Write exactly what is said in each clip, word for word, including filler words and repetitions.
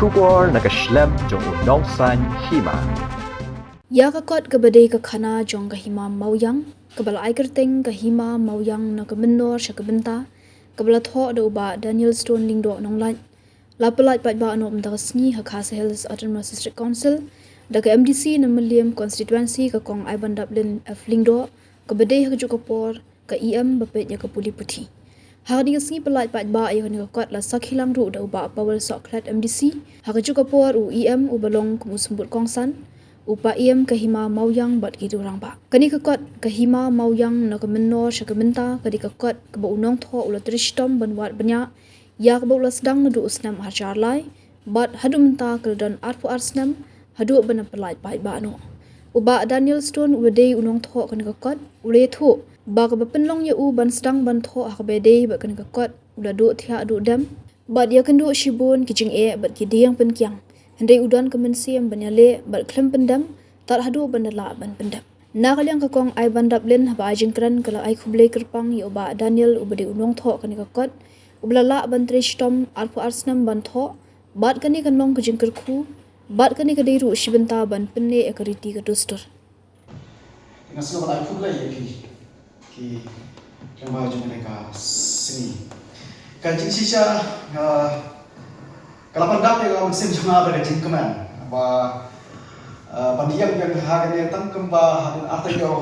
Khubor na ka shlem jong u nongsaiñ hima. Ïa ka kot kaba dei ka khana jong ka hima Mawiang, kaba la ai kyrteng ka hima Mawiang na ka mynnor sha ka bynta, kaba la thoh da u Bah Daniel Stone Lyngdoh Nonglait. La pyllait paidbah noh mynta ka sngi ha Khasi Hills Autonomous District Council da ka M D C na Mylliem Constituency, ka Kong Aibandaplin F Lyngdoh, kaba dei ha kajuh ka por ka E M ba peit ïa ka pule puthi. Ha kane ka sngi pyllait paidbah ïa kane ka kot la sakhi lang ruh da u Bah Powell Sohkhlet M D C, ha kajuh ka por u E M uba long kum u symbud kongsan, u paiem ka hima Mawiang bad ki rangbah. Kane ka kot ka hima Mawiang na ka mynnor sha ka bynta ka dei ka kot kaba u nongthoh u la trei shitom ban wad bniah ïa kaba u la sdang naduh u snem ar hajar lai bad haduh mynta ka la don arphew ar snem haduh ban pyllait paidbah noh. U Bah Daniel Stone uba dei u nongthoh kane ka kot u la ïathuh ba kaba pynlong ïa u ban sdang ban thoh ha kaba ïadei bad kane ka kot u la duh thiah duh dem bad ïakynduh shibun ki jingeh bad ki dieng pynkiang. Hynrei u don ka mynsiem ban ïaleh bad khlem pyndem tad haduh ban da lah ban pyndem. Na ka liang ka Kong Aibandaplin haba ai jingkren ka la ai khublei kyrpang ïa u Bah Daniel uba dei u nongthoh kane ka kot, uba la lah ban trei shitom arphew ar snem ban thoh, bad kane kan long ka jingkyrkhu, bad kane ka dei ruh shi bynta ban pynneh ïa ka riti ka dustur. Nga sngewbha ban ai khublei ïa phi ki rangbah jong kane ka sngi. Ka jingshisha nga ka la pyndap ïa ka mynsiem jong nga da ka jingkmen ba, eh, ban ïeng biang ha kane tang kumba hadien ar taïew,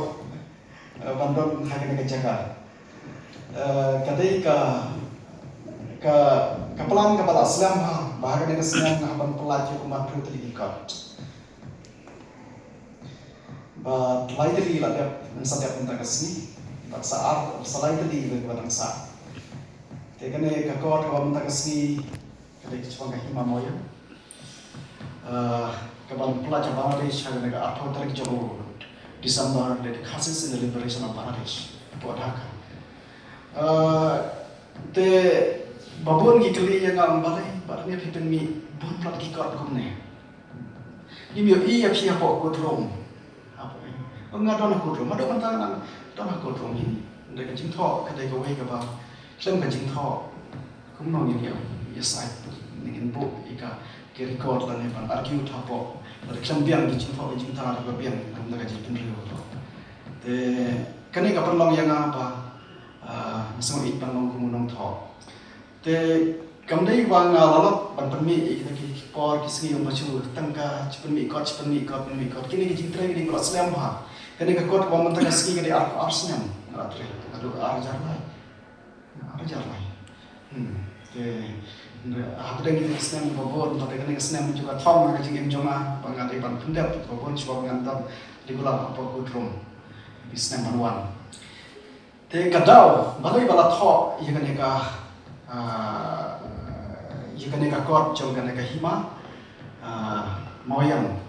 eh, ban don ha kane ka jaka. Eh, ka dei ka, ka, ka plan kaba la slem ha, ba ha kane ka snem nga hap ban pyllait ïa kumba hynriew tylli ki kot. Ba lai tylli la dep, ngan sa dep mynta ka sngi. Ba sa ar, sa lai tylli ba, ba dang sah. Te kane ka kot kaba mynta ka sngi ka dei ka jong ka hima Mawiang. Ah, kaban pyllait ha Bangladesh ha kane ka arphew tarik jong u December, led the Khasi in the liberation of Bangladesh, hapoh Dhaka. Ah, te ba bun ki kylli ïa nga, balei, balei phi pynmih bun palat ki kot kumne. Ngim ïohi ïa phi hapoh court room. Hapoh, ym nga don ha court room. Haduh mynta nga don ha court room hi. Hynrei ka jingthoh ka dei kawei kaba khlem ka jingthoh, kumno ngin ïa, ïa sait, ngin buh ïa ka, ki record lane ban argue hapoh. Lada khlem biang ki jingthoh ki jingthoh, lada biang kumta ka jingpynriew. Te kane ka pynlong ïa nga ba, ah, nga sngewbha ban long kum u nongthoh. Te kam dei ba nga la lok ban pynmih ïa kita ki por ki sngi ym ba shu tang ka shi pynmih kot, shi pynmih kot, pynmih kot. Kine ki jingtrei kine ki la slem ha. Kane ka kot ba mynta ka sngi ka dei ar, ar snem nga la trei. Haduh ar hajar lai. Ar hajar lai. Hmm. Te hapdeng kita ki snem ba bun, te kane ka snem jong ka thong ka jingim jong nga ba nga dei ban pyndep ba bun shuwa ngan don regular hapoh court room. Ki snem ban wan. Te ka daw, balei ba la thoh ïa kane ka, ah, ïa kane ka kot jong kane ka hima, ah, Mawiang.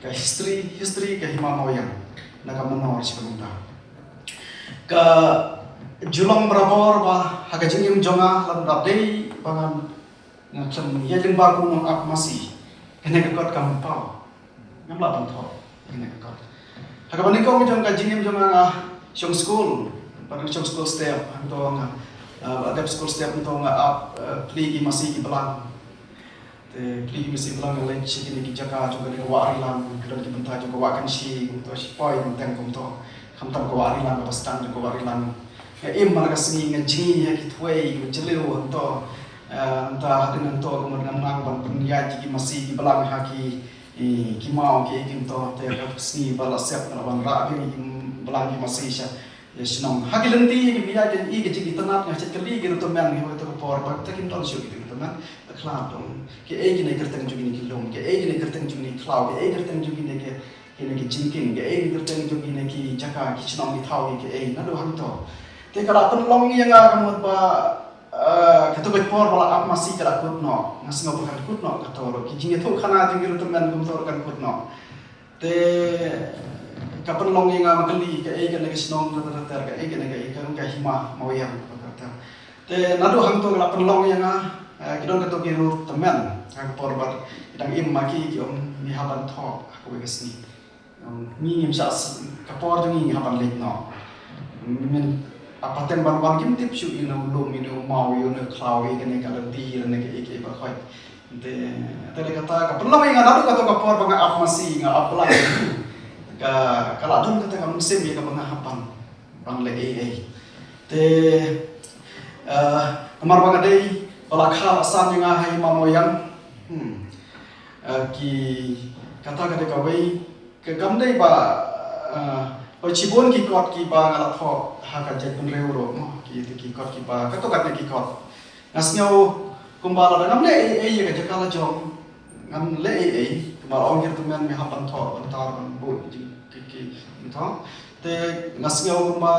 Ka history, history ka hima Mawiang na ka mynnor shi ka mynta. Ka ju long barabor ba ha ka jingim jong nga lada dei ba ngan, ngan khlem ïa lyngba kum u nongap masi, kane ka kot kam paw. Ngam lah ban thoh ïa kane ka kot. Ha kaba nyngkong jong ka jingim jong nga, nga shong skul, ba dang shong skul step, hangto nga, eh, ba dep skul step hangto nga ap, eh, plie ki masi ki blang. Te plie ki masi blang nga leit sha kine ki jaka jong kane ka Wah Rilang, ki don ki bynta jong ka Wah Kynshi, kumto shipoi teng kumto. Khamtam ka Wah Rilang, kaba sdang jong ka Wah Rilang. Nga im man la ka sngi nga jngi ha ki thwei kiba jylliew hangto. Eh, hangta hadien hangto kumno ngan nang ban pynïaid ki masi ki blang ha ki, eh, ki maw kiei ki hangto, te ka sngi ba la sep nga la wanrah biang ki blang ki masi sha, eh, shnong. Ha ki lynti kiba ïaid, i ka jingïatynnad, nga shet kylli ki ruh tymmen, ha kata ka por ba te kim don shuh ki ruh tymmen. Te khlad dong, kiei kine kyrteng jong kine ki lum, kiei kine kyrteng jong kine ki khlaw, kiei kyrteng jong kine ki, kine ki jingkieng, kiei kine kyrteng jong kine ki jaka, ki shnong, ki thaw, kiei, naduh hangto. Te ka la pynlong ïa nga ka mut ba, eh, kato ka por ba la ap masi ka la kut noh. Nga sngew ba kan kut noh kato ruh. Ki jingïathuhkhana jong ki ruh tymmen kumto ruh kan kut noh. Te ka pynlong ïa nga ban kylli kaei kane ka shnong, ka ter ter, kaei kane ka, ka, ka hima Mawiang, ka ter ter. Te naduh hangto ka la pynlong ïa nga, eh, ki don kato ki ruh tymmen ha ka por ba ki dang im ma ki, ki ong ngi hap ban thoh ha kawei ka sngi. Ong ngi ngim shah s-, ka por jong ngi ngi hap ban leit noh. Mynta pat tang ban wan kim tip shuh ïa une u lum, ïa une u maw, ïa une u khlaw, ïa kane ka lynti, ïa kane kaei kaei baroh. Te, te dei kata ka pynlong ïa nga naduh kato ka por ba nga ap masi, nga ap blai. Ka, ka la don kata ka mynsiem ïa kaba nga hap ban, ban leh ei ei. Te, eh, namar ba nga dei ba la kha la san ïa nga ha i Hima Mawïang. Hmm. Eh, ki, kata ka dei kawei, ka kam dei ba, eh, ba shibun ki kot kiba nga la thoh ha ka jaitbynriew ruh mo, ki, ki kot kiba, kato katne ki kot. Nga sngew kumba lada ngam leh ei ei ïa ka jaka la jong, ngam leh ei ei, kumba la ong ki ruh tymmen me hap ban thoh, ban tar, ban buh, ki, ki, ki, ban thoh. Te nga sngew kumba,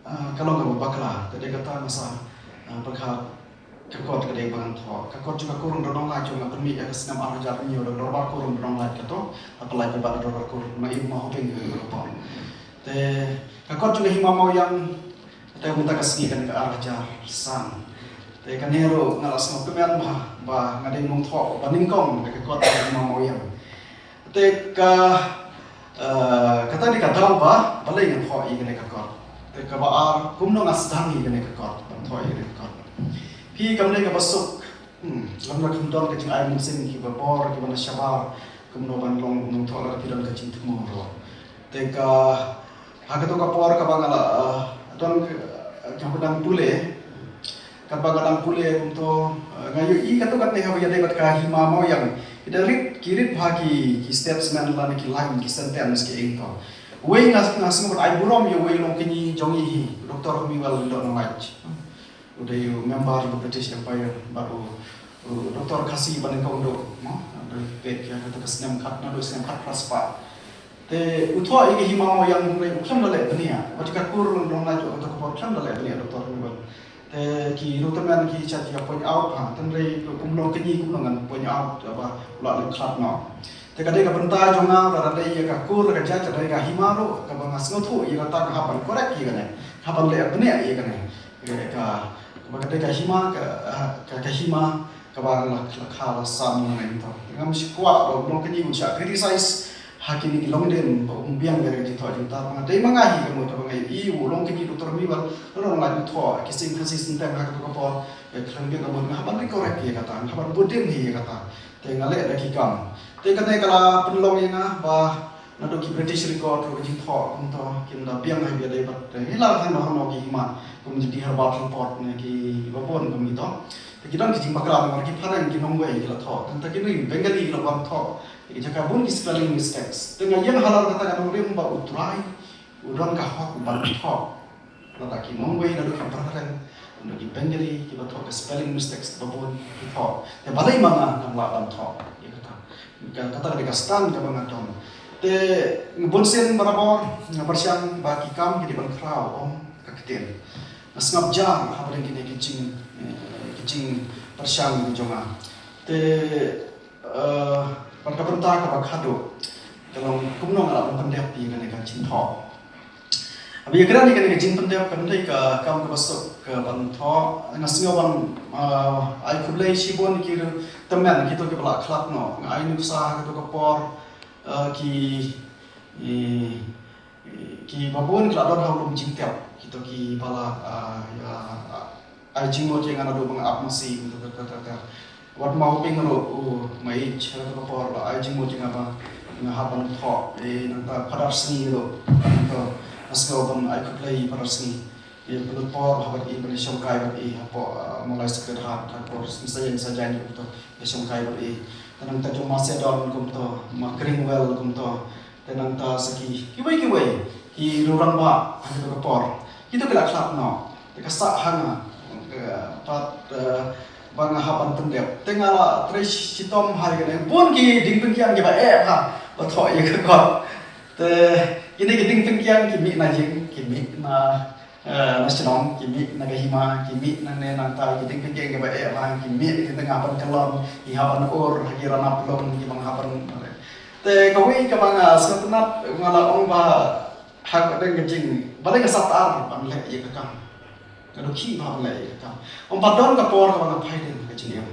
ah, ka long kaba bakla, te dei kata nga sa, ah, pyrkhat ka kot ka dei ba ngan thoh. Ka kot jong ka Kur Nongdon Nonglait jong nga pynmih ïa ka snem ar hajar hynñiew da ka dorbar Kur Nongdon Nonglait kato, ha pynlait paidbah da ka dorbar Kur, ma im ma hoping ka dei ba. Te ka kot jong ka Hima Mawïang, te mynta ka sngi kane ka ar hajar san. Te kane ruh nga la sngewkmen bha ba nga dei nongthoh ba nyngkong da ka kot ka Hima Mawïang. Te ka, eh, kata dei ka daw ba balei nga thoh ïa kane ka kot. Te kaba ar, kumno nga sdang ïa kane ka kot, ban thoh ïa kane ka kot. Phi kam dei kaba suk, hmm, lada kham don ka jingai mynsiem kiba bor, kiba na shabar, kumno ban long nongthoh lada phi don ka jingthmu ruh. Te ka, ha kato ka por kaba nga la, eh, don ka, eh, kaba dang pule. Katba nga dang pule kumto, eh, nga ïohi kato katne haba ïadei bad ka Hima Mawïang. Ki da rit, ki rit bha ki, ki statement lane ki line, ki sentence ki eng to. Wei nga, nga sngew ban ai burom ïa uwei u longkñi jong ngi hi, Doktor Hamiwell Lyngdoh Nonglait. U dei u member jong ka British Empire, bad u, u Doktor Khasi ba nyngkong duh, mo? U dei peit ïa kata ka snem khat, naduh snem khatphra spah. Te u thoh ïa ka Hima Mawïang hynrei u khlem da leh bniah. Wat ka Kur Nongdon Nonglait jong kata ka por khlem da leh bniah Doktor Hamiwell. Te ki ruh tymmen ki shait ïa point out ha, hynrei kum longkñi kumno ngan point out ba u la leh khlad noh. Te ka dei ka bynta jong nga, lada dei ïa ka kur ka jait, lada dei ka hima ruh, kaba nga sngewthuh ïa kata nga hap ban correct ïa kane, hap ban leh bniah ïa kane. Ka, kaba ka dei ka hima, ka, ka, ka hima kaba la, la kha la sam nga nangto. Ngam shu kwah ba u longkñi un shah criticize ha kine ki longdien, ba um biang ïa ka jingthoh jingtar. Nga dei ma nga hi ka mut ba nga ïohi u longkñi Doktor Hamiwell, la long la jingthoh ki sing pharsi synteng ha kato ka por. Ïa khlem biang ka mut nga hap ban correct ïa kata, nga hap ban bud dien hi ïa kata. Te nga leh da ki kam. Te kane ka la pynlong ïa nga ba naduh ki British record ruh ka jingthoh kumto kim da biang ha ïa dei bad te hi la hano hano ki hima kum Jyoti Herbert Report ne kiba bun kum kito. Te ki don ki jingbakla namar ki phareng ki nongwei ki la thoh. Tang ta kine Bengali ki la wan thoh. Ki jaka bun ki spelling mistakes. Te nga ïeng halor kata ka nongrim ba U Trai u don ka hok ban thoh. Lada ki nongwei, lada ki phareng, lada ki Bengali, kiba thoh ka spelling mistakes ba bun ki thoh. Te balei ma nga ngam lah ban thoh ïa kata. Ka, kata ka dei ka stand kaba nga don. Te bun sien barabor nga pyrshang ba ki kam ki dei ban khraw, ym ka ktien. Nga sngap jar hapdeng kine ki jing, eh, ki jingpyrshang jong nga. Te, eh, bad ka bynta kaba khadduh ka long kumno nga lah ban pyndep ïa kane ka jingthoh. Haba ïakren ïa kane ka jingpyndep, kan dei ka kam kaba suk ka ban thoh. Nga sngew ban, ah, ai khublei shibun ki ruh tymmen kito kiba la khlad noh. Nga ai nuksa ha kato ka por, ah, ki, i, kiba bun ki la don ha u lum jingtep. Kito kiba la, ah, ïa, ah, ai jingmut ïa nga naduh ba nga ap masi, kumta, kumta, kumta, kumta. Wat Mawping ruh u Maieit, ha kato ka por la ai jingmut ïa nga ba nga hap ban thoh, eh, nangta Phadar Sngi ruh. Nangta nga sngew ban ai khublei ïa Phadar Sngi. Ïa ka por haba i ban ïashongkai bad i hapoh, ah, Mawlai Sacred Heart, ha ka por Sajan Sajan kumto, ïashongkai bad i. Te nangta jong Macedon kumto, Ma Kringwell kumto. Te nangta sa ki, kiwei kiwei ki rangbah ha kato ka por. Kito ki la khlad noh. Te ka sah ha nga, eh, pat, eh, ba nga hap ban pyndep. Te nga la trei shitom ha ïa kane. Bun ki diengpyngkiang kiba eh bha ba thoh ïa ka kot. Te kine ki diengpyngkiang ki mih na ïing, ki mih na, eh, na shnong, ki mih na ka hima, ki mih nangne nangtai, ki diengpyngkiang kiba eh bha, ki mih, ki tnga ban kyllon, ki hap ban ur ha ki ranap lum, ki bang hap ban. Te kawei kaba nga sngewtynnat, nga la ong ba ha ka dang ka jing, balei nga sa tar ban leh ïa ka kam. Nga dukhi bha ban leh ïa ka kam. Ym pat don ka por kaba nga phai dien ka jingim.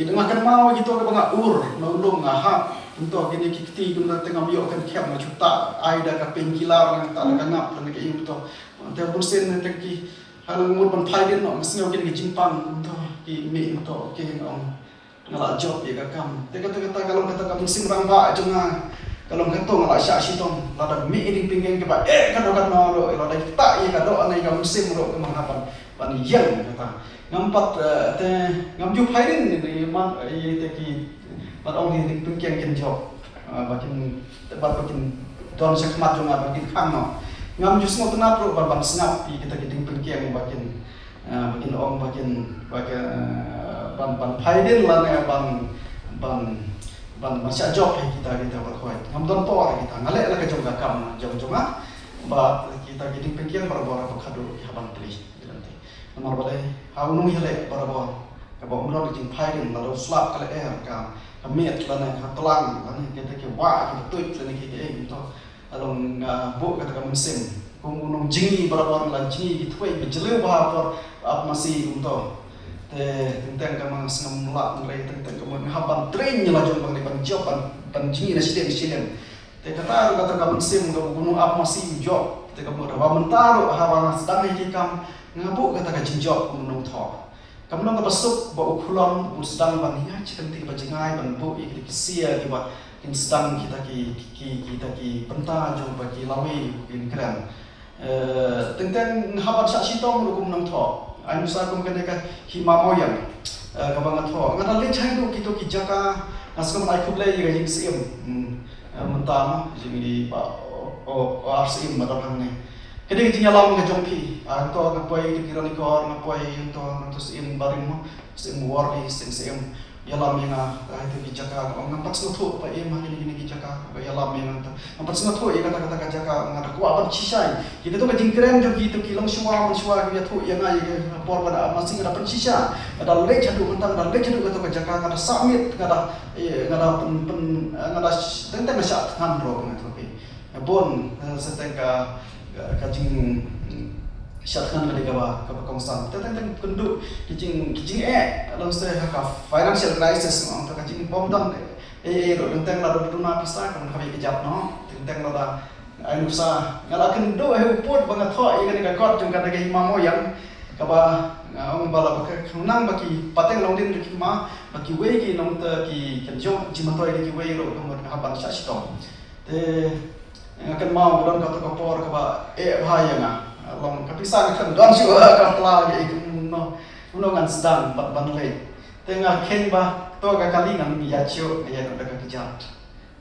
Ïa nga kynmaw ïa kito kaba nga ur na u lum, nga hap. Kumto kine ki kti kumta te ngam ïoh kan khep, nga shu tah ai da ka painkiller, nga tah da ka ngap, da ka ïing kumto. Te bun sien te ki, ha nga mut ban phai dien noh, nga sngew kine ki jingpang kumto, ki mih kumto, ki ong. Nga la jop ïa ka kam. Te kata kata ka long kata ka mynsiem rangbah jong nga. Ka long kato nga la shah shitom. Lada mih i diengpyngkieng kiba eh kano kano ruh, lada kita ïa ka doh ne ka mynsiem ruh ka manghapan ban ïeng kata. Ngam pat, eh, te ngam ju phai rin ni man, eh, te ki, pat ong i diengpyngkieng kin jop. Ah, ba kin, ba kin don shakhmat jong nga ba kin khang noh. Ngam ju sngewtynnat ruh ban, ban sngap ïa kita ki diengpyngkieng ba kin, ah, ba kin ong ba kin, ba kin, ah, ban, ban phai rin lane ban, ban, ban, ban shah jop ïa kita, kita ba khoi. Ngam don por ïa kita. Nga leh la ka jong ka kam jong jong nga. Ba kita ki diengpyngkieng barabor ba khadduh ki haban pli. Namar balei, ha u nongïaleh barabor, kaba ym don ka jingphai rin, lada u slap ka lyer, ka, ka miet lane ka tlang lane kita ki wah ki tuid lane ki kiei kumto. Lada nga buh kata ka mynsiem, kum u nongjngi barabor, nga la jngi ki thuid ba jylliew bha por ap masi kumto. Te teng teng ka ma sngewlad nrei, teng teng ka mut nga hap ban train ïa la jong ba ngi ban jop, ban, ban jngi na shiliang shiliang. Te kata ruh kata ka mynsiem kaba u nong ap masi u jop. Te ka mut haba mynta ruh haba nga sdang ïa ki kam, nga buh kata ka jingjop kum u nongthoh. Kam long kaba suk ba u Khulom u sdang ban ïaid sha ka lynti kaba jngai ban buh ïa kita ki sia kiba kin sdang kita ki, ki, kita ki bynta jong ba ki lawei ba kin kren. Eh, teng teng nga hap ban shah shitom ruh kum u nongthoh. Ai nuksa kum kane ka Hima Mawiang, eh, kaba nga thoh. Nga da leit shaduh kito ki jaka, nga sngewbha ban ai khublei ïa ka jingsiem. Hmm. Eh, mynta ma, jingïalam ba, o, o, o, ar siem ba don hangne. Ka dei ka jingïalam ka jong phi. Ah, to nga poi kito ki Ranikor, nga poi to, nga to siem barim ma, siem Worli, siem, siem. Ïalam ïa nga, ah, ïa kito ki jaka, ngam pat sngewthuh ba im ha kine, kine ki jaka, ba ïalam ïa nga to. Ngam pat sngewthuh ïa kata, kata ka jaka, nga da kwah ban shisha. Ïa kito ka jingkren jong kito ki longshuwa, manshuwa, ki ïathuh ïa nga, ïa ka por ba da, masi nga da pynshisha. Nga da leit haduh mynta, nga da leit haduh kato ka jaka, nga da submit, nga da, eh, nga da pyn, pyn, eh, nga da sh-, teng teng nga shah thngan ruh, nga throk. Bun, eh, sa teng ka, ka, ka jing, mm, shah thngan ka dei kaba, kaba kongsan. Te teng teng kynduh ki jing, ki jingeh, lane sa ha ka financial crisis, mo, te ka jingbym don, eh, eh, ruh, teng teng la duna pisa, ka ban ka bit ka jap, no, teng teng la da, ai nuksa, nga la kynduh, eh, u pud ba nga thoh ïa kane ka kot jong kane ka Hima Mawiang, kaba, nga ong ba la ba ka khnang ba ki pateng longdien jong ki hima, ba kiwei ki nongta ki kan jong jingmyntoi da kiwei ruh, ka mut nga hap ban shah shitom. Te nga kynmaw ba don kato ka por kaba eh bha ïa nga. Long ka pisa nga khlem don shuh ka pla ïa i kumno, kumno ngan sdang bad ban leit. Te nga kheiñ ba to ka kali ngan ïaid shuh, nga ïaid da ka kjat.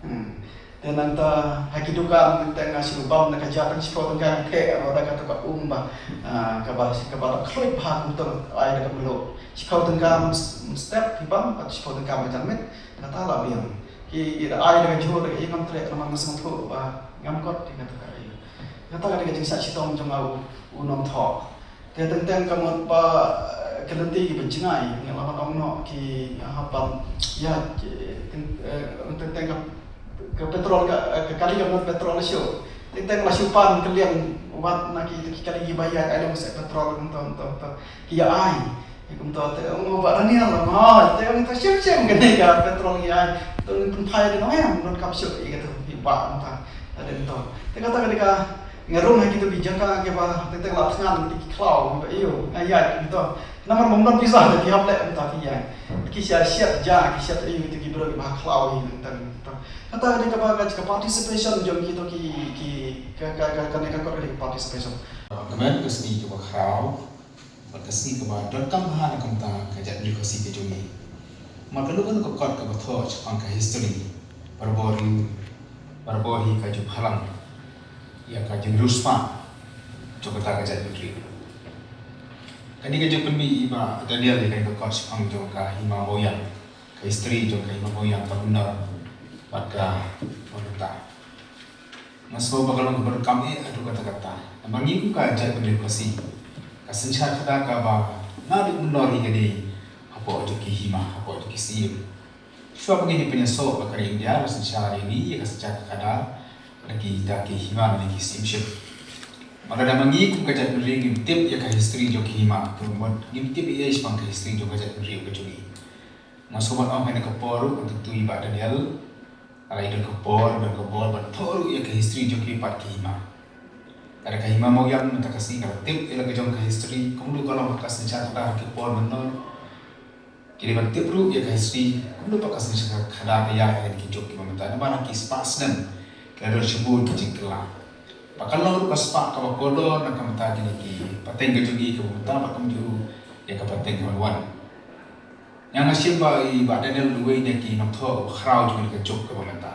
Hmm. Te nangta ha ki dukan te nga shu bam da ka kjat, shiphew tyngka nga theh ruh da kato ka um ba, ah, kaba, kaba da khluit bha kumto, ai da ka mluh. Shiphew tyngka step ki bam, bad shiphew tyngka ba jan miet. Kata la biang. Ki, ki da ai da ka jhur da ka ïing ngam treh namar nga sngewthuh ba ngam kot ïa kata ka ïing. Kata ka dei ka jingshah shitom jong nga u, u nongthoh. Te teng teng ka mut ba, eh, ka lynti kiba jngai, nga la ban ong noh ki, ah, hap ban ïa, ki, teng, eh, teng teng ka, ka petrol ka, eh, ka kali ka mut petrol shuh. Teng teng la shu pan ka liang wat na ki, ki kali kiba ïaid, ai long seh petrol kumta, kumta, kumta. Ki ïa ai. Ïa kumta te ong u Bah Daniel, ma, te ong te shem shem kane ka petrol ïa ai. Te ong pynphai de nong em, don kap shuh ïa kata, ïa bah kumta. Te de kumta. Te kata kane ka, nga rung ha kito ki jaka kiba, te te la thngan te ki khlaw, kiba ïoh, nga ïaid kumta. Namar ngam don pisa te ki hap leh kumta ki ïaid. Ki sha shet ja, ki shet ïoh te ki briew kiba khlaw ïa kumta kumta. Kata kane kaba ka, ka participation jong kito ki, ki, ka, ka, ka, kane ka kot kane ka participation. Kmen ka sngi kaba khraw. Bad ka sngi kaba donkam bha na ka bynta ka jaitbynriew Khasi ka jong ngi. Namar kano kano ka kot kaba thoh shaphang ka history, barabor hi, barabor hi ka ju phalang ïa ka jingriewspah jong kata ka jaitbynriew. Kane ka jingpynmih i Bah Daniel ïa kane ka kot shaphang jong ka Hima Mawiang, ka history jong ka Hima Mawiang, ka mynnor bad ka myntoi. Nga sngew ba ka long kaba donkam eh haduh katta katta. Namar ngi kum ka jaitbynriew Khasi, ka synshar khadar kaba naduh mynnor hi ka dei hapoh jong ki hima, hapoh jong ki syiem. Shuwa ba ngin ïa pynïasoh ba ka ri India la synshar ïa ngi ïa ka synshar khadar da kita ki hima lane ki syiem ship. Bad lada ma ngi kum ka jaitbynriew ngim tip ïa ka history jong ki hima, ka mut ngim tip ei ei shaphang ka history jong ka jaitbynriew ka jong ngi. Nga sngewbha ban ong ha kane ka por ruh, ngan kyntu ïa i Bah Daniel, lada i don ka bor, don ka bor ban thoh ruh ïa ka history jong kiwei pat ki hima. Lada ka Hima Mawiang mynta ka sngi ka la tip ïa la ka jong ka history, kumno ka long ka synshar khadar ha ki por mynnor. Ki dei ban tip ruh ïa ka history kumno pat ka seng sha ka khadar ka ïaid ïa ki juk kiba mynta, namar ha ki spah snem ki la don shibun ki jingkylla. Ba ka long ruh ka spah kaba kordor na ka bynta kine ki pateng ka jong ngi kiba mynta, bad kumjuh ruh ïa ka pateng ka ban wan. Nga, nga shim ba i Bah Daniel u dei uwei na ki nongthoh ba khraw jong ka juk kaba mynta.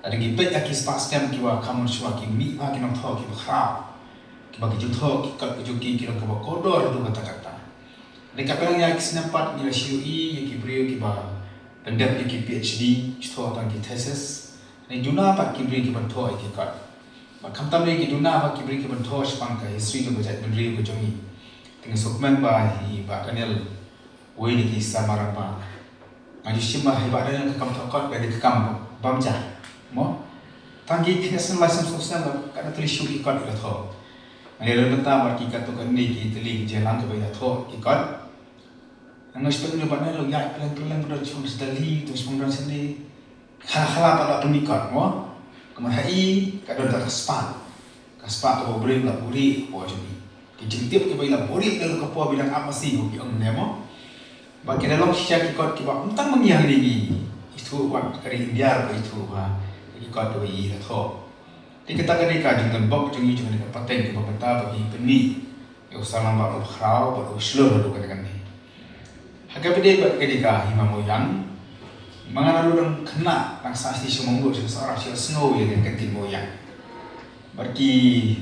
Lada ngi peit ïa ki spah snem kiba kham mynshuwa, ki mih bha ki nongthoh kiba khraw, kiba ki jingthoh ki kot ka jong ki ki long kaba kordor haduh katta katta. Lada ka pyrshang ïa ki snem pat ngi la shu ïohi ïa ki briew kiba pyndep ïa ki PhD, shu thoh tang ki thesis. Lada duna pat ki briew kiban thoh ïa ki kot. Bad khamtam lei ki duna pat ki briew kiban thoh shaphang ka history jong ka jaitbynriew ka jong ngi. Te nga sngewkmen ba i Bah Daniel, uwei na ki samla rangbah, nga ju shim ba i Bah Daniel ka kam thoh kot ka dei ka kam bym jah, mo. Tang ki khyndai snem, lai snem, saw snem, katno tylli shuh ki kot i la thoh. Nga ïa leh mynta bad ki katto katne ki tylli ki jingïalang kiba i la thoh ki kot. Nga sngewthuh ïa Bah Daniel u ïaid kylleng kylleng, u don shaphang Delhi, u don shaphang don shane. Khala khala pat la pynmih kot, mo. Kumta ha i ka don ka spah, ka spah kaba u briew u la buhrieh hapoh jong i. Ki jingtip kiba i la buhrieh naduh ka por ba i dang ap masi, ki ong ne, mo. Ba ki la long shisha ki kot kiba ym tang ma ngi hangne, ngi ithuh wat ka ri India ruh ka ithuh bha ïa ki kot kiba i la thoh. Te kata ka dei ka jingdon bok jong ngi jong kane ka pateng kaba mynta ba ngi pynmih ïa u samla rangbah uba khraw bad uba shlur haduh katta katta. Ha kaba ïadei bad kane ka Hima Mawïang, ma nga ruh dang khynnah, dang sah sha Mawngluh, sha Sohra, shu sngew ïa kane ka ktien Mawïang. Bad ki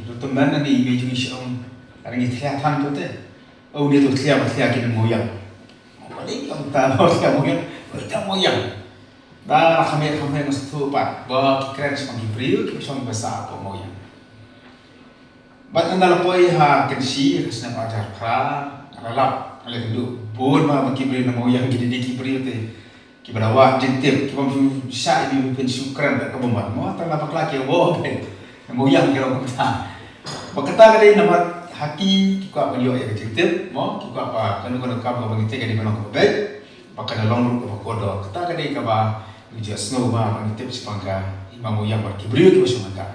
ruh tymmen, nangne i mei jong ngi shu ong, lada ngi thlia than to te, "Oh, une to thlia, ba thlia kin Mawïang." Balei ki ong ta ba thlia Mawïang? Balei ta Mawïang? Ba la kham heh kham heh nga sngewthuh pat ba ki kren shaphang ki briew kiba shong kiba sah hapoh Mawïang. Bad ynda la poi ha Kynshi ha ka snem arhajar phra, nga la lap, nga la ïakynduh bun bha bad ki briew na Mawïang, ki dei ki briew te kiba dawa jingtip, ki bym shu shah ïa ki, bym shu kren da kaba mut, mo, tang la bakla ki ïa, wow, na Mawïang ki long kumta. Ba kata ka dei namar ha ki, ki kwah ban ïoh ïa ka jingtip, mo, ki kwah ba kano kano ka kam kaba ngi trei ka dei ban long kaba beit. Ba ka la long ruh kaba kordor. Kata ka dei kaba ngi ju sngew bha ba ngi tip shaphang ka Hima Mawïang bad ki briew kiba shong ha ka.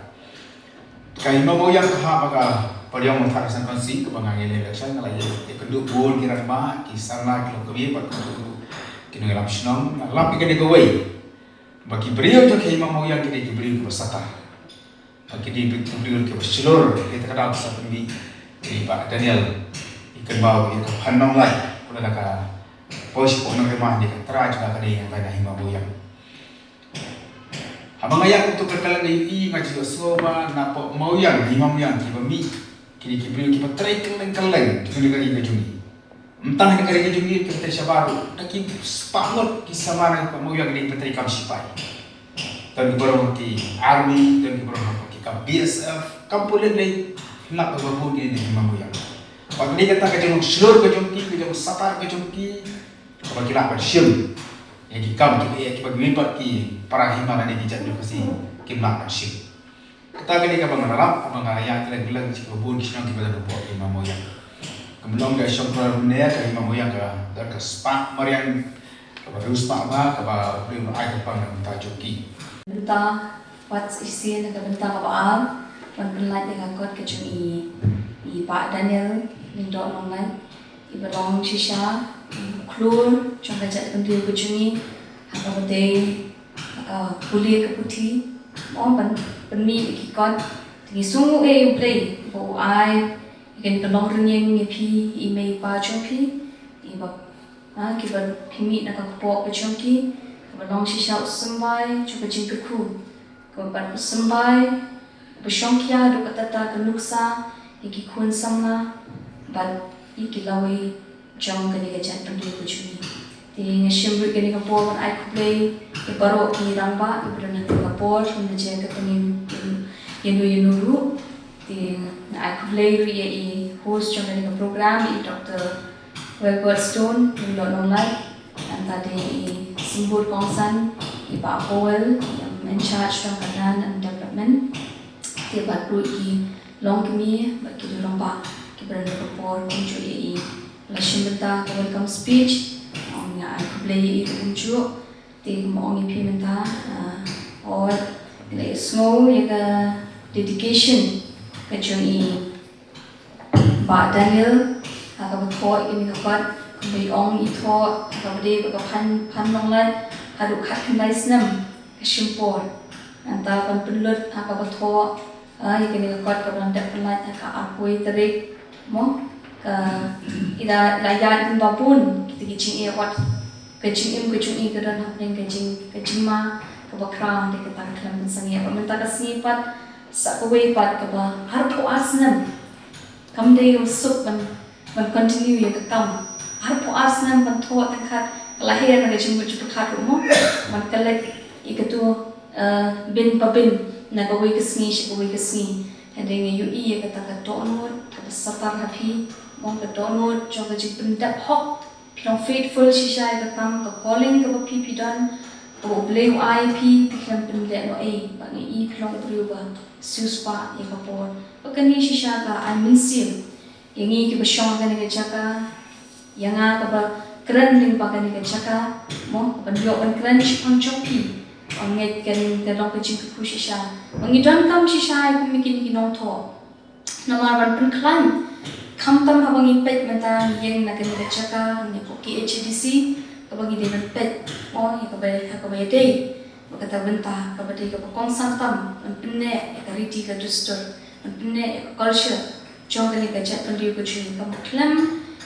Ka Hima Mawïang ka hap ha ka Padiong Mawthadraishan Constituency kaba nga ngi leh election, nga la ïakynduh bun ki rangbah, ki samla, ki longkmie bad kumjuh ruh ki nongïalam shnong. Nga lap ïa kane kawei, ba ki briew jong ka Hima Mawïang ki dei ki briew kiba satar. Ba ki dei ki briew kiba shlur, ïa kata ka daw sa pynmih i Bah Daniel, i kynmaw ïa ka Phan Nonglait, u la da ka poi shapoh Nongrima, ne ka trai jong ka dei ka Hima Mawïang. Haba nga ïaid kumto ka kylleng, nga ïohi, nga ju ïohsngew ba napoh Mawïang, Hima Mawïang, kiba mih ki dei ki briew kiba trei kylleng kylleng ha kane ka ri ka jong ngi. Ym tang ha kane ka ri ka jong ngi, kiba trei shabar ruh. Da ki spah ngut ki samla na Mawïang ki dei kiba trei kam shipai. Don kiba rung ha ki army, don kiba rung ha ki kam BSF, kam pulit, lei, hynrei kiba bun ki dei na Hima Mawïang. Bad dei kata ka jinglong shlur ka jong ki, ka jinglong satar ka jong ki, kaba ki lah ban shim ïa ki kam kiba, ïa kiba kiwei pat ki para hima lane ki jaitbynriew Khasi kim lah ban shim. Kata ka dei kaba nga la lap, kaba nga la ïaid kylleng kylleng sha kiba bun ki shnong kiba don hapoh Hima Mawïang. Kam long ka shong khlem ne, ka Hima Mawïang ka don ka spah mariang kaba riewspah bha, kaba U Blei u la ai kyrpang na ka bynta jong ki. Bynta, wat shisien na ka bynta kaba ar, ban pynlait ïa ka kot ka jong i, i Bah Daniel Lyngdoh Nonglait, iba long shisha u khlur jong ka jaitbynriew ka jong ngi ha kaba dei, ha ka pule ka puthi, mo, ban pynmih ïa ki kot. Te ngi sngewnguh ïa U Blei ba u ai ïa kane ka longrynieng ïa phi, i mei i pa jong phi, iba, ha, kiba phi mih na ka kpoh ka jong ki, kaba long shisha u symbai jong ka jingkyrkhu, kaba pat u symbai uba shongkhia haduh katta katta ka nuksa ïa ki khun samla bad ïa ki lawei jong kane ka jaitbynriew ka jong ngi. Te nga shim ruh kane ka por ban ai khublei ïa baroh ki rangbah kiba don ha kane ka por, mynta jia ka tngen ïano ïano ruh. Te nga ai khublei ruh ïa i host jong kane ka program, i Doctor Wilbert Stone Lyngdoh Nonglait, nangta de i symbud kongsan, i Bah Powell, i in charge jong ka Land and Development. Te bad ruh ki longkmie bad ki rangbah kiba don ha ka por, kumjuh ïa i ba la shim bynta ka welcome speech. Nga ai khublei ïa i ruh kumjuh. Te kumba ong ïa phi mynta, ah, ot, ngi la ïohsngew ïa ka dedication ka jong i Bah Daniel ha kaba thoh ïa kane ka kot. Kumba i ong i thoh, kaba dei ba ka phan, phan nonglait haduh khatkhyndai snem ka shim por. Nangta ban pynlut ha kaba thoh, ah, ïa kane ka kot kaba dang dep pynlait ha ka arphew tarik, mo, ka i la, i la ïaid lyngba bun kita ki jingeh wat ka jingim ka jong i ka don hapdeng ka jing, ka jingma kaba khraw, dei kata ka khlem pynsangeh. Bad mynta ka sngi pat sa kawei pat kaba arphew ar snem kam dei kaba suk ban ban continue ïa ka kam. Arphew ar snem ban thoh tang kat ka la her na ka jingmut jingpyrkhat ruh, mo, ban collect ïa katu, eh, bin pa bin na kawei ka sngi sha kawei ka sngi. Hynrei nga ïohi ïa kata ka dohnud kaba satar ha phi, mo, ka dohnud jong ka jingpyndep hok. Phi long faithful shisha ïa ka kam, ka calling kaba phi phi don, kaba U Blei u ai phi, phi khlem pynleh noh ei. Bad nga i phi long u briew ba siewspah ïa ka por. Bad kane shisha ka ai mynsiem ïa ngi kiba shong ha kane ka jaka, ïa nga kaba kren lyngba kane ka jaka, mo, ban ïoh ban kren shaphang jong phi. Nga ngeit kan, kan long ka jingkyrkhu shisha ba ngi donkam shisha ïa kum kine ki nongthoh. Namar ban pynkhlaiñ, khamtam haba ngi peit mynta ngi ïeng na kane ka jaka, ngi pok ki H A D C, kaba ngi dei ban peit, mo, ïa kaba, ïa kaba ïadei bad kata bynta kaba dei kaba kongsan tam ban pynneh ïa ka riti ka dustur, ban pynneh ïa ka culture jong kane ka jaitbynriew ka jong ngi. Kaba khlem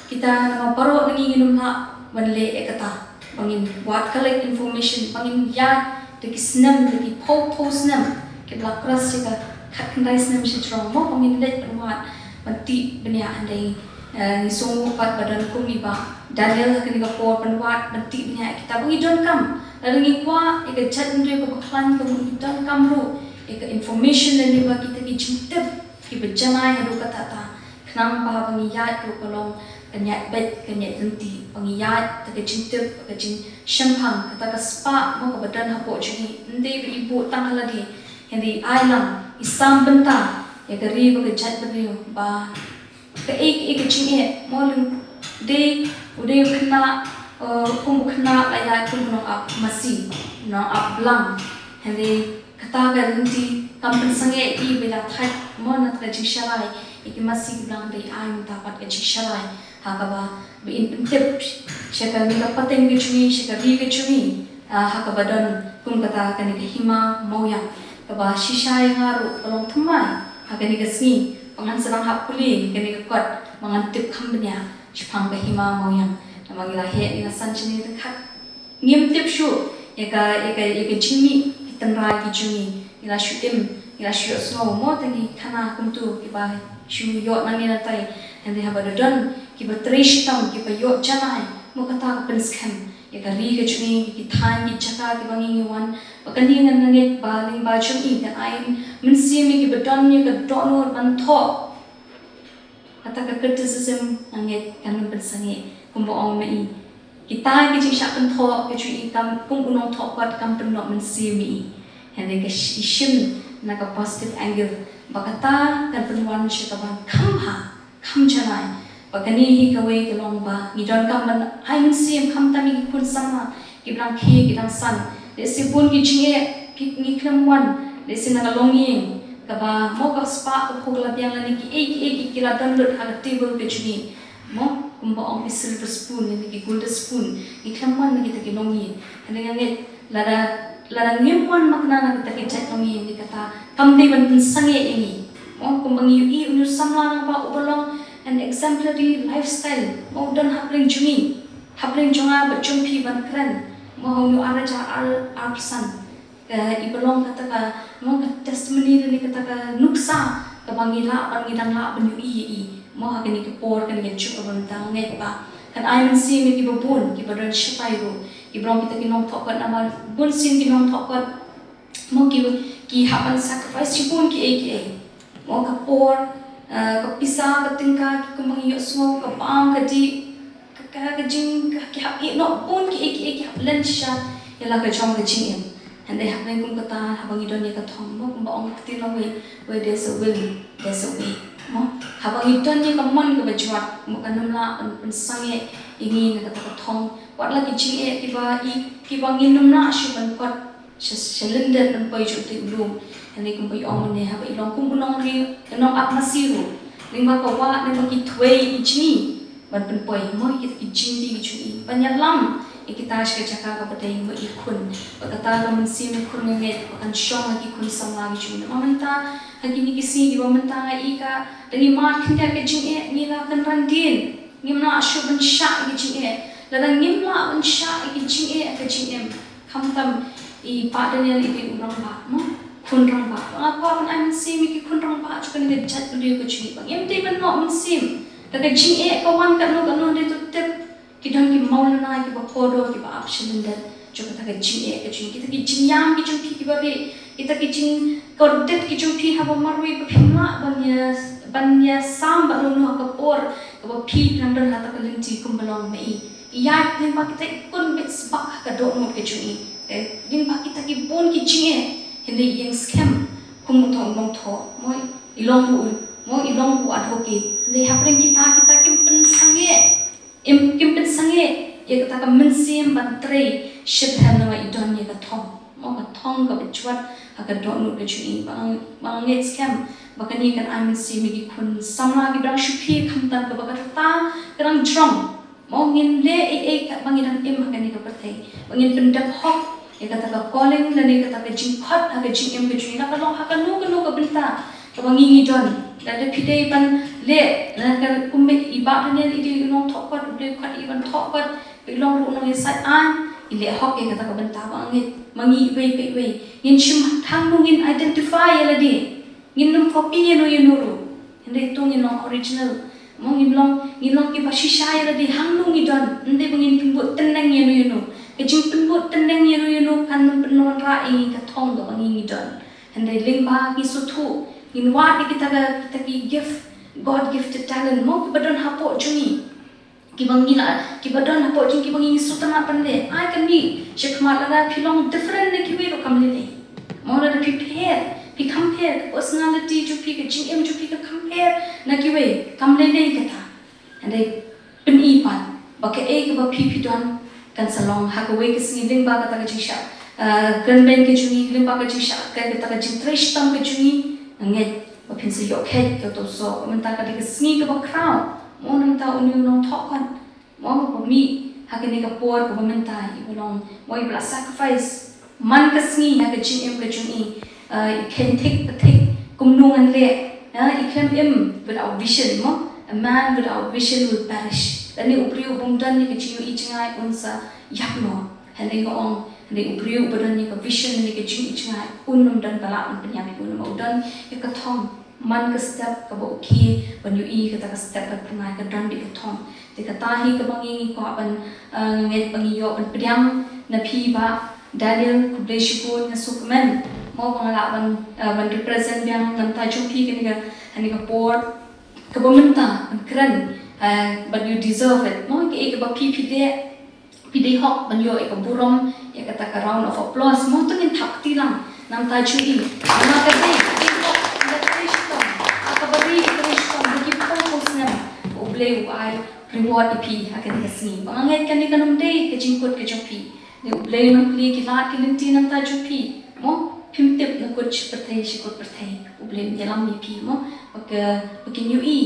kita, namar baroh na ngi ngim lah ban leh ïa kata, ba ngin wad collect information, ba ngin ïaid da ki snem, da ki phew phew snem kiba la cross ïa ka khatkhyndai snem shajrong, mo, ba ngin leit ban wad ban tih bniah. Hynrei, eh, ngi sngew pat ba don kum i Bah Daniel ha kane ka por ban wad ban tih bniah ïa kita ba ngi donkam. Lada ngi kwah ïa ka jaitbynriew kaba khlaiñ, ka mut ngi donkam ruh ïa ka information lane ba kita ki jingtip kiba janai haduh katta katta, khnang ba haba ngi ïaid ruh ka long kan ïaid beit, kan ïaid ryntih. Ba ngi ïaid da ka jingtip, ka jingshemphang, kata ka spah, mo, kaba don hapoh jong ngi. Ym dei ba i buh tang ha lade, hynrei i ai lang, i sam bynta ïa ka ri bad ka jaitbynriew, ba kaei kaei ka jingeh, mo, lym dei u dei u khynnah, eh, kum u khynnah la ïaid kum u nongap masi, u nongap blang. Hynrei kata ka lynti kam pynsangeh ïa i ba i la thait, mo, na kata ka jingsharai ïa ki masi ki blang. Dei ai mynta pat ka jingsharai ha kaba, ba in pyntip sha kane ka pateng ka jong ngi, sha ka ri ka jong ngi, ah, ha kaba don kum kata kane ka Hima Mawïang, kaba shisha ïa nga ruh ka long thymmai ha kane ka sngi ba ngan sa dang hap pule kane ka kot ba ngan tip kham bniah shaphang ka Hima Mawïang. Namar ngi la heh, ngi la san shane ryngkat. Ngim tip shuh ïa ka, ïa ka, ïa ka jingmih ki tynrai ki jong ngi. Ngi la shu im, ngi la shu ïohsngew, mo, tang ki khana kumtu kiba shu ïoh nangne nantai. Hynrei haba da don kiba trei shitom, kiba ïoh janai, mo, kata ka pynskhem ïa ka ri ka jong ngi, ki thaiñ ki jaka kiba ngi ngi wan. Bad kane nga ngeit ba lyngba jong i kan ai mynsiem ïa kiba don ïa ka dohnud ban thoh. Kata ka criticism nga ngeit kan ym pynsangeh, kumba ong ma i. Kita ki jingshah kynthoh ka jong i kam, kum u nongthoh kot, kam pynnoh mynsiem ïa i. Hynrei ka sh-, i shim na ka positive angle ba kata kan pynwan sha kaba kham bha, kham janai. Ba kane hi kawei ka long ba ngi donkam ban ai mynsiem khamtam ïa ki khun samla kiba dang khie, ki dang san. Lehse bun ki jingeh ki, ngi khlem wan, lehse na ka longïing kaba, mo, ka spah ka phew ka la biang, lane kiei kiei ki, ki la don lut ha ka table ka jong ngi, mo, kumba ong ki silver spoon lane ki golden spoon, ngi khlem wan na kita ki longïing. Hynrei nga ngeit lada, lada ngim wan makna na kita ki jait longïing, kata kam dei ban pynsangeh ïa ngi, mo. Kumba ngi ïohi une u samla naba uba long an exemplary lifestyle, mo, u don hapdeng jong ngi, hapdeng jong nga bad jong phi ban kren, mo, ha une u ar hajar ar, arphew san. Ka, iba long kata ka, mo, ka testimony lane kata ka nuksa kaba ngi lah ban, ngi dang lah ban ïohi ïa i, mo, ha kane ka por, kane ka juk kaba mynta. Nga ngeit ba kan ai mynsiem ïa kiba bun kiba don shatai ruh, kiba long kita ki nongthoh kot, namar bunsien ki nongthoh kot, mo, ki, ki hap ban sacrifice shibun kiei kiei, mo, ka por, eh, ka pisa, ka tyngka, ki, kumba ngi ïohsngew, ka bam ka dih, ka, ka, ka jing, ka, ki hap ïeh noh bun kiei kiei, ki hap len shisha ïa la ka jong ka jingim. Hynrei hapdeng kum kata, haba ngi don ïa ka thong, mo, kumba ong ka ktien lawei, where there's a will, there's a way, mo. Haba ngi don ïa ka mon kaba jwat, mo, kan ym lah ban pynsangeh ïa ngi na kata ka thong. Wat la ki jingeh kiba i, kiba ngin ym lah shuh ban kot sha, sha lyndet ban poi jong u lum. Hynrei kumba i ong mynne, haba i long kum u nongri, u nongap masi ruh, lyngba ka wah, lyngba ki thwei i jngi, ban pynpoi mo ïa kita ki jingdie ki jong i, ban ïalam ïa kita sha ka jaka kaba dei mo i khun. Bad kata ka mynsiem i khun nga ngeit ba kan shong ha ki khun samla ki jong i. Namar mynta ha kine ki sngi kiba mynta nga i ka dang i mad khyndiat ka jingeh, ngi la kynran dien. Ngim lah shuh ban shah ïa ka jingeh. Lada ngim lah ban shah ïa ka jingeh ha ka jingim, khamtam i Bah Daniel i dei u rangbah mo, khun rangbah. Ba nga kwah ban ai mynsiem ïa ki khun rangbah jong kane ka jaitbynriew ka jong i ba ngim dei ban noh mynsiem da ka jingeh ka wan katno katno. Hynrei to tip ki don ki maulana kiba kordor kiba ap sha lyndet jong kata ka jingeh ka jong i. Kita ki jingïam ki jong phi kiba rieh, kita ki jingkordit ki jong phi haba marwei ba phim lah ban ïa, ban ïasam bad uno ha ka por kaba phi phi nang don ha kata ka lynti kumba long ma i. Ïaid lyngba kita i kunbit sbak ha ka dohnud ka jong i. Te lyngba kita ki bun ki jingeh, hynrei i ïeng skhem kum u thoh u nongthoh mo, i long ruh, mo, i long ruh advocate. Hynrei hapdeng kita, kita kim pynsangeh, im, kim pynsangeh ïa kata ka mynsiem ban trei shitrhem namar i don ïa ka thong mo, ka thong kaba jwat ha ka dohnud ka jong i. Ba nga, ba nga ngeit skhem ba kane kan ai mynsiem ïa ki khun samla kiba dang shu plie, khamtam kaba ka rta ka dang jrong mo. Ngin leh ei ei katba ngi dang im ha kane ka pyrthei, ba ngin pyndep hok ïa kata ka calling lane kata ka jingkhot ha ka jingim ka jong ngi. La ka long ha kano kano ka bynta kaba ngi ngi don, lada phi dei ban leh, lada ka kum i Bah Daniel i dei u nongthoh kot, U Blei u khot i ban thoh kot, i long ruh u nongïasaid aiñ, i leh hok ïa kata ka bynta. Ba nga ngeit ma ngi iwei pa iwei ngin shim hangno ngin identify ïa lade. Ngin nym copy ïano ïano ruh, hynrei to ngin long original mo, ngin long, ngin long kiba shisha ïa lade hangno ngi don. Ym dei ba ngin pynbud tynreng ïano ïano. Ka jingpynbud tynreng ïano ïano kan nym pynwanrah ïa ngi ka thong kaba ngi ngi don. Hynrei lyngba ngi sngewthuh, ngin wad ïa kita ka, kita ki gift, God gifted talent mo, kiba don hapoh jong ngi, kiba ngi la, kiba don hapoh jong ngi, kiba ngi sngewtynnat ban leh. Ai kane shakhmat, lada phi long different na kiwei ruh kam lei lei mo, lada phi pher, phi kham pher, ka personality jong phi, ka jingim jong phi ka kham pher na kiwei, kam lei lei kata. Hynrei pyni pat ba kaei kaba phi phi don kan sa long ha kawei ka sngi, lyngba kata ka jingshah, ah, kynbeiñ ka jong ngi, lyngba ka jingshah, ka, kata ka jingtrei shitom ka jong ngi. Nga ngeit ba phin sa ïoh kheit ka to so. Mynta ka dei ka sngi kaba khraw mo, mynta une u nongthoh kot mo ba mih ha kane ka por kaba mynta, iba long mo, iba la sacrifice man ka sngi ha ka jingim ka jong i. Ah, i khlem thik pathik kumno ngan leh. Ah, i khlem im without vision mo, a man without vision will perish. Lane u briew u bym don ïa ka jingïohi jngai un sa ïap noh. Hynrei nga ong, hynrei u briew uba don ïa ka vision lane ka jingïohi jngai un ym don ba lah ban pynïap ïa u, namar u don ïa ka thong. Man ka step kaba u khie ban ïohi, kata ka step ban pyngai ka don dei ka thong. Te kata hi kaba ngi ngi kwah ban, eh, ngeit ba ngi ïoh ban pdiang na phi Bah Daniel. Khublei shibun, nga sngewkmen mo ba nga lah ban, eh, ban represent biang na bynta jong phi kane ka, kane ka por kaba mynta ban kren, eh, but you deserve it mo, kaei kaba phi phi dei, phi dei hok ban ïoh ïa ka burom, ïa kata ka round of applause mo. To ngin thap kti lang na bynta jong i. Namar ka dei, ka dei hok, ka dei shitom, ha kaba ri ka dei shitom, ha ki phew phew snem U Blei u ai reward ïa phi ha kane ka sngi. Ba nga ngeit kane kan ym dei ka jingkut ka jong phi. Dei U Blei u nang plie ki lad ki lynti na bynta jong phi mo. Phim tip na kut shi pyrthei shi kut pyrthei U Blei un ïalam ïa phi mo. Ba ka, ba kin ïohi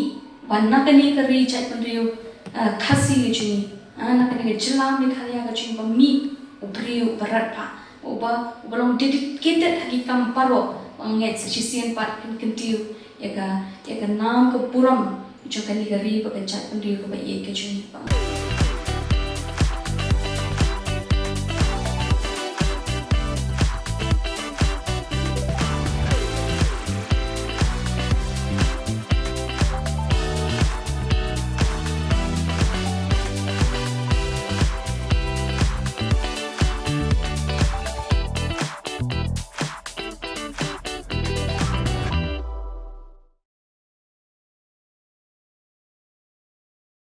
ba na kane ka ri jaitbynriew, ah, Khasi ka jong ngi, ah, na kane ka jylla Meghalaya ka jong ngi ba mih u briew uba rat bha, uba, uba long dedicated ha ki kam baroh. Ba nga ngeit sa shisien pat phin kyntiew ïa ka, ïa ka nam ka burom jong kane ka ri bad ka jaitbynriew kaba ïeit ka jong ngi. Ba